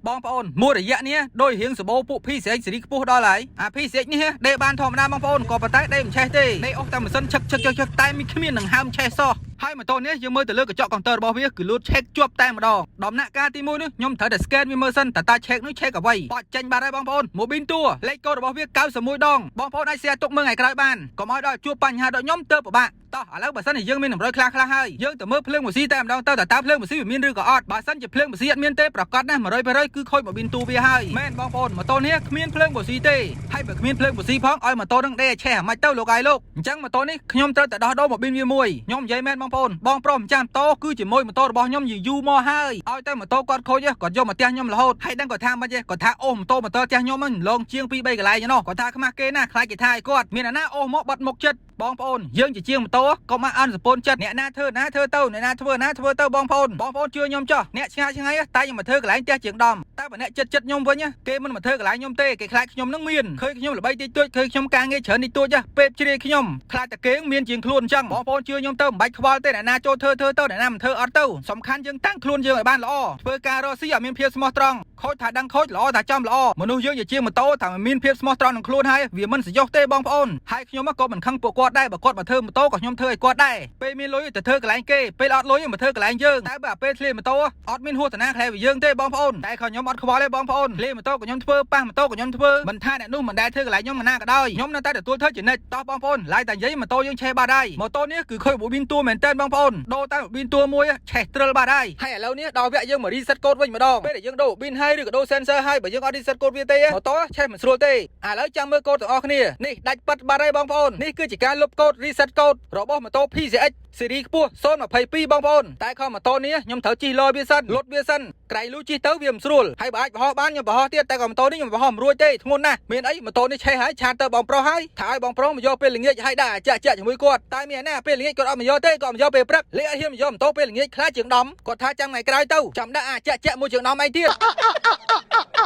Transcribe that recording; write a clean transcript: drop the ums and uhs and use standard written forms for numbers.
បងប្អូនមួយរយៈនេះដោយរៀងសបោពួក PCX ស៊េរីខ្ពស់ដល់ហើយអា PCX នេះដេកបានធម្មតាបងប្អូនក៏ប៉ុន្តែដេកមិនឆេះទេដេកអស់តែម៉ាស៊ីនឆឹកឆឹកឆឹកឆឹកតែមានគ្មាននឹងហើមឆេះសោះហើយម៉ូតូនេះយើងមើលទៅលើកញ្ចក់កុងទ័ររបស់វាគឺលូតឆេកជាប់តែម្ដងដំណាក់កាលទី1នោះខ្ញុំត្រូវតែ scan វាមើលសិនតើតើឆេកនោះឆេកអ្វីបត់ចេញបាត់ហើយបងប្អូនម៉ូប៊ីនតួលេខកូដរបស់វា91ដងបងប្អូនអាច share ទុកមើលថ្ងៃក្រោយបានកុំឲ្យដល់ជួបបញ្ហាដល់ខ្ញុំទៅពិបាកតោះឥឡូវបើសិនជាយើងមានតម្រុយខ្លះខ្លះហើយយើងទៅមើលភ្លើងម៉ាស៊ីតែម្ដងទៅតើតើភ្លើងម៉ាស៊ីវាមានឬក៏អត់បើសិនជាភ្លើងម៉ាស៊ីអត់មានទេប្រកាសណាស់100%គឺខូចម៉ូប៊ីនទូវាហើយមែនបងប្អូនម៉ូតូនេះគ្មានភ្លើងម៉ាស៊ីទេហើយបើគ្មានភ្លើងម៉ាស៊ីផងឲ្យម៉ូតូនឹងដេកឆេះអាម៉េចទៅលោកអាយលោកអញ្ចឹងម៉ូតូនេះខ្ញុំត្រូវតែដោះដូរម៉ូប៊ីនវាមួយខ្ញុំនិយាយមែនបងប្អូនបងប្រុសម្ចាស់ម៉ូតូគឺជាមួយម៉ូតូរបស់ខ្ញុំយូរមកហើយឲ្យតែម៉ូតូគាត់ខូចគាត់យកមកផ្ទះខ្ញុំរហូតហើយដឹងគាត់ថាម៉េចទេគាត់ថាអូសម៉ូតូម៉ូតូផ្ទះខ្ញុំហ្នឹងលងជាង2 3កន្លែងណោះគាត់ថាខ្មាស់គេណាខ្លាចគេថាឲ្យគាត់មានអាណាអូសមកបាត់មុខចិត្តបងប្អូនយើងជាជាងម៉ូតូកុំឲ្យអន់សពូនចិត្តអ្នកណាធ្វើណាធ្វើទៅអ្នកណាធ្វើណាធ្វើទៅបងប្អូនបងប្អូនជឿខ្ញុំចោះអ្នកឆ្ងាយឆ្ងាយតែខ្ញុំមកធ្វើកន្លែងផ្ទះជាងដំតែបើអ្នកចិត្តចិត្តខ្ញុំវិញគេមិនមកធ្វើកន្លែងខ្ញុំទេគេខ្លាចខ្ញុំនឹងមានឃើញខ្ញុំល្បីតិចតួចឃើញខ្ញុំការងារច្រើនតិចតួចពេបជ្រាយខ្ញុំខ្លាចតែគេមានជាងខ្លួនអញ្ចឹងបងប្អូនជឿខ្ញុំទៅមិនបាច់ខ្វល់ទេអ្នកណាចូលធ្វើធ្វើទៅអ្នកណាមិនធ្វើអត់ទៅសំខាន់យើងតាំងខ្លួនយើងឲ្យបានល្អធ្វើការរកស៊ីឲ្យមានភាពស្មោះត្រង់ខូចថាដឹងខូចល្អថាចំល្អមនុស្សយើងជាជាងម៉ូតូថាមានភាពស្មោះត្រង់នឹងខ្លួនហើយវាមិនសយោទេបងប្អូនហើយខ្ញុំក៏មិនខឹងពួកគាត់ដែរបើគាត់មកធ្វើម៉ូតូក៏ខ្ញុំធ្វើឲ្យគាត់ដែរពេលមានលុយទៅធ្វើកន្លែងគេពេលអត់លុយមកធ្វើកន្លែងយើងតែបើពេលធ្លាយម៉ូតូអត់មានហួសតាណាខ្លែយើងទេបងប្អូនតែក៏ខ្ញុំអត់ខ្វល់ទេបងប្អូនធ្លាយម៉ូតូក៏ខ្ញុំធ្វើប៉ះម៉ូតូក៏ខ្ញុំធ្វើមិនថាអ្នកនោះមិនដែលធ្វើកន្លែងខ្ញុំណាក៏ដោយខ្ញុំនៅតែទទួលធ្វើជានិច្ចតោះបងប្អូនឡាយតែនិយាយម៉ូតូយើងឆេះបាត់ហើយម៉ូតូនេះគឺខូចប៊ូប៊ីនតួមែនតើបងប្អូនដូរតែប៊ូប៊ីនតួមួយឆេះត្រិលបាត់ហើយហើយឥឡូវនេះដល់វគ្គយើងមក reset កូដវិញម្ដងពេលដែលយើងដូរប៊ីនហើយឬក៏ដូរ sensor ហើយបើយើងអត់ reset កូដវាទេម៉ូតូឆេះមិនស្រួលទេឥឡូវចាំមើលកូដទាំងអស់គ្នានេះដាច់ប៉ាត់បាត់ហើយបងប្អូននេះគឺជាការលុបកូដ reset កូដរបស់ម៉ូតូ PCX ស៊េរីខ្ពស់022បងប្អូនតែខំម៉ូតូនេះខ្ញុំត្រូវជិះលវាសិនលុតវាសិនក្រៃលូជិះទៅវាមិនស្រួលហើយបើអាចបង្ហោះបានខ្ញុំបង្ហោះទៀតតែក៏ម៉ូតូនេះខ្ញុំបង្ហោះមិនរួចទេធ្ងន់ណាស់មានអីម៉ូតូនេះឆេះហើយ chat ទៅបងប្រុសហើយថាឲ្យបងប្រុសមកយកពេលល្ងាចហើយដាក់ចាក់ចាក់ជាមួយគាត់តែមានណាពេលល្ងាចគាត់អត់មកយកទេគាត់មកយកពេលព្រឹកលេអត់ហ៊ានមកយកម៉ូតូពេលល្ងាចខ្លាចជាងដំគាត់ថាចាំថ្ងៃក្រោយទៅចាំដាក់អាចាក់ចាក់មួយជាងដំអីទៀត។